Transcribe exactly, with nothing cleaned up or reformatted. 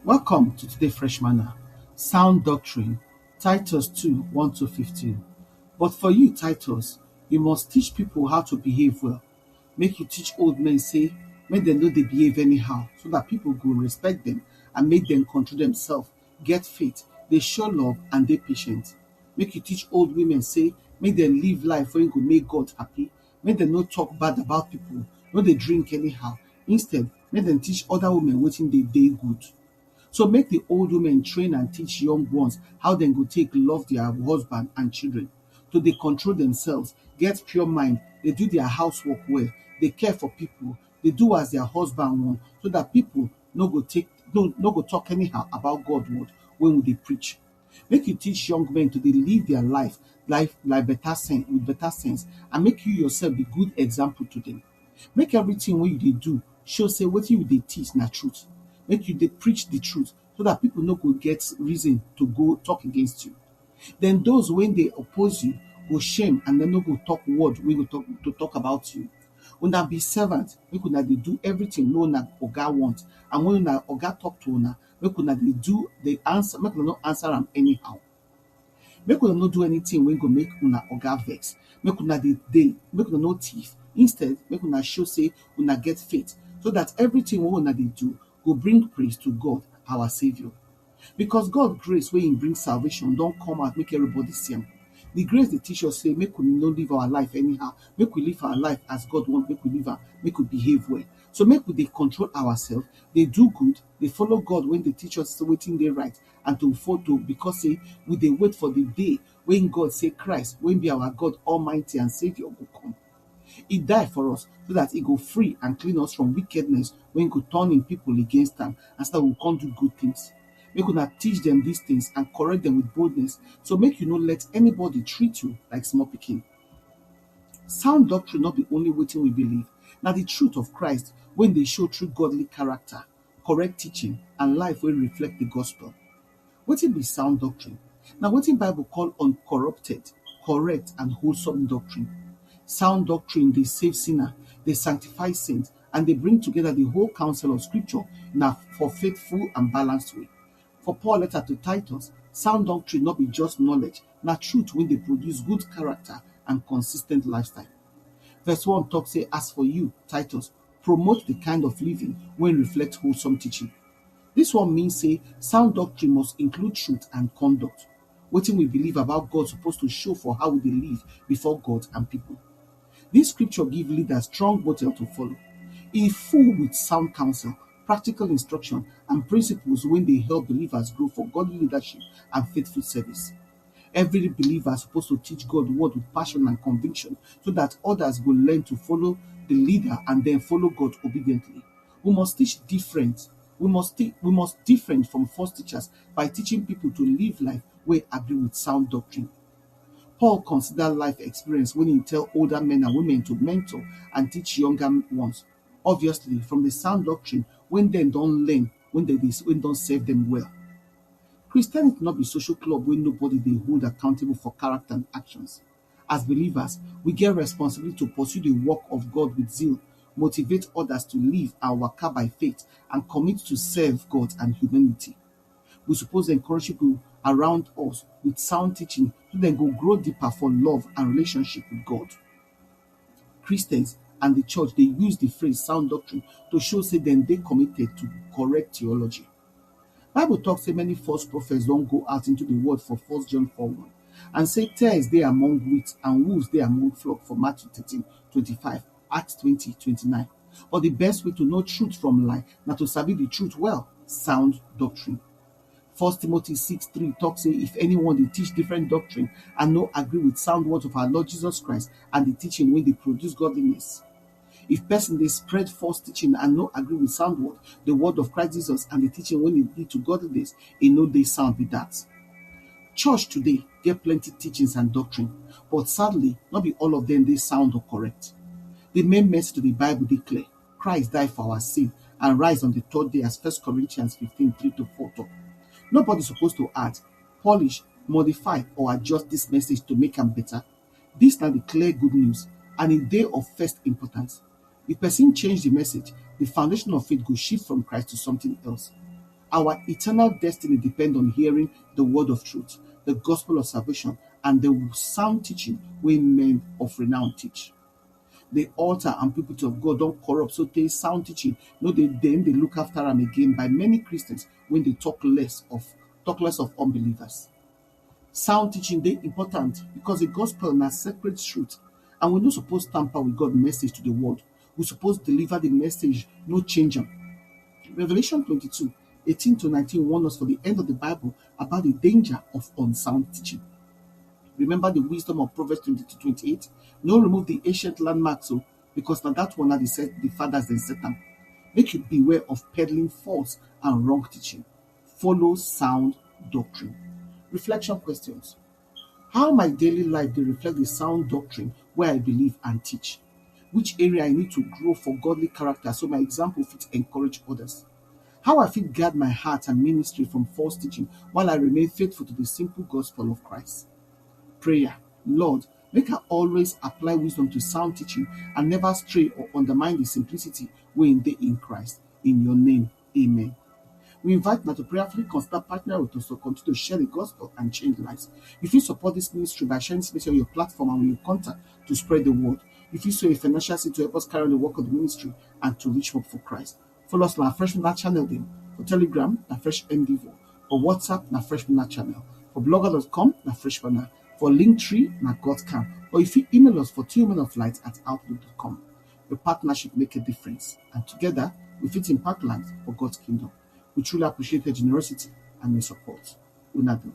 Welcome to today Fresh Manna. Sound doctrine, Titus two, one to fifteen. But for you, Titus, you must teach people how to behave well. Make you teach old men say, make dem no dey behave anyhow, so that people go respect them and make them control themselves, get faith, they show love and they patient. Make you teach old women say, make them live life when go make God happy. Make them no talk bad about people, no dey drink anyhow. Instead, make them teach other women wetin dey dey good. So make the old women train and teach young ones how dem go take love their husband and children, to dey control themselves, get pure mind, dey do their housework well, dey care for people, dey do as their husband want, so that people no go take no, no go talk anyhow about God word when we dey preach. Make you teach young men to dey live their life like like better sense with better sense, and make you yourself be good example to them. Make everything wey you dey do show say wetin you dey teach na truth. Make you dey preach the truth, so that people no go get reason to go talk against you. Then those wey dey oppose you go shame and dem no go talk word wey go talk to talk about you. Una be servant, make una dey do everything wey una oga want, and when una oga talk to una, make una dey do dey answer, make una no answer am anyhow. Make una no do anything wey go make una oga vex. Make una dey dey make una no thief. Instead, make una show say una get faith, so that everything wey una dey do go bring praise to God, our Savior. Because God grace wey im bring salvation don come out make everybody see am. The grace dey teach us say make we no live our life anyhow, make we live our life as God want make we live am, make we behave well. So make we dey control ourselves, dey do good, dey follow God wey dey teach us wetin dey right, and to follow, because say we dey wait for the day when God say Christ, wey be our God Almighty and Savior, go come. He die for us so that he go free and clean us from wickedness, when go turn in people against am, and so that we come do good things. Make una teach them these things and correct them with boldness. So make you no let anybody treat you like small pikin. Sound doctrine not be only wetin we believe, na the truth of Christ when they show true godly character, correct teaching, and life wey reflect the gospel. Wetin be sound doctrine? Na wetin Bible call uncorrupted, correct, and wholesome doctrine. Sound doctrine dey save sinner, dey sanctify saint, and dey bring together the whole counsel of scripture na for faithful and balanced way. For Paul letter to Titus, sound doctrine no be just knowledge, na truth wey dey produce good character and consistent lifestyle. Verse one talk say, as for you, Titus, promote the kind of living wey reflect wholesome teaching. This one mean say sound doctrine must include truth and conduct. Wetin we believe about God suppose to show for how we dey live before God and people. This scripture give leaders strong model to follow. E full with sound counsel, practical instruction, and principles wey dey help believers grow for godly leadership and faithful service. Every believer suppose to teach God word with passion and conviction, so that others go learn to follow the leader and then follow God obediently. We must teach different. We must, te- we must different from false teachers by teaching people to live life wey agree with sound doctrine. Paul consider life experience when he tell older men and women to mentor and teach younger ones. Obviously, from the sound doctrine when dem don learn, when dem dey when don serve them well. Christianity no be social club wey nobody dey hold accountable for character and actions. As believers, we get responsibility to pursue the work of God with zeal, motivate others to live and waka by faith, and commit to serve God and humanity. We suppose encourage people around us with sound teaching so dem go grow deeper for love and relationship with God. Christians and the church dey use the phrase sound doctrine to show say dem dey committed to correct theology. Bible talk say many false prophets don go out into the world for First John four one, and say tares dey among wheat and wolves dey among flock for Matthew thirteen twenty-five, Acts twenty twenty-nine. But the best way to know truth from lie na to sabi the truth well, sound doctrine. First Timothy six three talk say if anyone dey teach different doctrine and no agree with sound words of our Lord Jesus Christ and the teaching wey dey produce godliness. If person dey spread false teaching and no agree with sound word, the word of Christ Jesus and the teaching wey dey lead to godliness, e no dey sound be that. Church today get plenty teachings and doctrine, but sadly, no be all of them dey sound or correct. The main message of the Bible dey clear. Christ die for our sin and rise on the third day as First Corinthians fifteen three to four talk. Nobody suppose to add, polish, modify, or adjust this message to make am better. This na the clear good news, and e dey of first importance. If person change the message, the foundation of faith go shift from Christ to something else. Our eternal destiny depends on hearing the word of truth, the gospel of salvation, and the sound teaching wey men of renown teach. The altar and pulpit of God don corrupt, so tey sound teaching no dey dem dey look after am again by many Christians wey dey talk less of talk less of unbelievers. Sound teaching dey important because the gospel na sacred truth, and we no suppose tamper with God message to the world. We suppose deliver the message, no change am. Revelation twenty-two, eighteen to nineteen warn us for the end of the Bible about the danger of unsound teaching. Remember the wisdom of Proverbs twenty-two twenty-eight. No remove the ancient landmarks, so because na that one na the set the fathers then set am. Make you beware of peddling false and wrong teaching. Follow sound doctrine. Reflection questions. How my daily life dey reflect the sound doctrine wey I believe and teach? Which area I need to grow for godly character so my example fit encourage others? How I fit guard my heart and ministry from false teaching while I remain faithful to the simple gospel of Christ? Prayer. Lord, make I always apply wisdom to sound teaching and never stray or undermine the simplicity wey dey in Christ. In your name, amen. We invite una to prayerfully consider partnering with us to continue to share the gospel and change lives. If you support this ministry by sharing this message on your platform and with your contact to spread the word, if you sow a financial seed to help us carry on the work of the ministry and to reach hope for Christ, follow us on our Fresh Manna channel then for Telegram na Fresh Endeavor, for WhatsApp na Fresh Manna channel, for blogger dot com na Fresh Manna, for Linktree na God Camp, or if you email us for two men of light at outlook dot com. Your partnership make a difference, and together we fit impact lives for God's kingdom. We truly appreciate your generosity and your support. Una do.